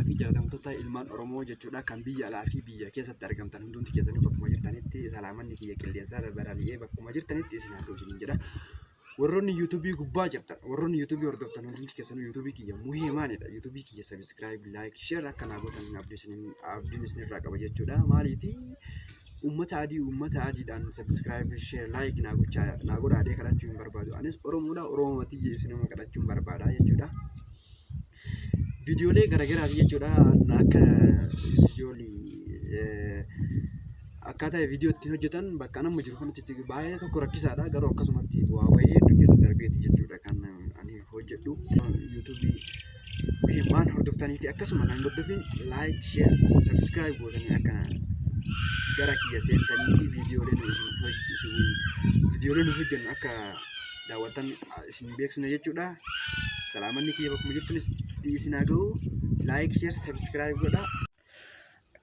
Kabajamtootaa fi jaalatamtoota ilmaan Oromoo jechuudha kan biyya alaa fi biyya keessatti argamtan hundumti keessanii bakkuma jirtanitti salaamanni kiyya qilleensaa barali'ee bakkuma jirtanitti isin haa ta'u isiniin jedha. Warroonni yuutuubii gubbaa jirtan, warroonni yuutuubii hordoftan hundumti keessanuu yuutuubii kiyya muhee maalidha? Yuutuubii kiyya sabiskiraayib, laayik, sheer akka naa gootan abdiin isinirraa qaba jechuudha. Maaliifi uummata adii uummata adiidhaan sabiskiraayib, sheer, laayik naa gochaa naa godhaadhee kadhachuu hin barbaadu. Anis Oromoodha, Oromoo tiyya isinuma kadhachuun barbaada jechuudha. Viidiyoolee garaagaraati jechuudha. Akka viidiyoolee akkaataa viidiyoo ittiin hojjetan bakka nama jiru kanatti itti baay'ee tokko rakkisaadha. Garuu akkasumatti bu'aa bahii hedduu keessa darbeeti jechuudha kan ani hojjedhu. Yuutuubii waan hordoftanii fi akkasuma kan hordofin laayik, sheer, sabiskiraayib gootanii akka gara kiyya seentanii fi viidiyoolee nu isin viidiyoolee nu hojjennu akka daawwattan isin beeksisna jechuudha. Salaamanni kiyya bakkuma jirtunis isin haa ga'u. Laayik, sheer, sabiskiraayib godhaa.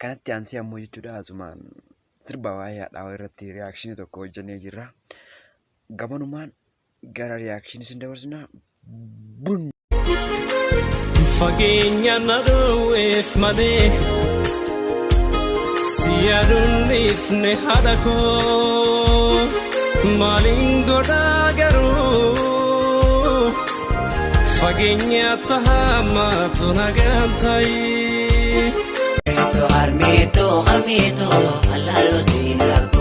Kanatti aansee ammoo jechuudha asumaan sirba waa'ee hadhaawaa irratti riyaakshinii tokko hojjennee jirra. Gamanumaan gara riyaakshinii isin dabarsina. Bun! Fageenya na dhoowweef malee si yaaduun dhiifne haadha koo maaliin godhaa garuu fageenya tahaamaatu nagaan ta'ii. Harmeeto harmeeto alaaloo siin argu.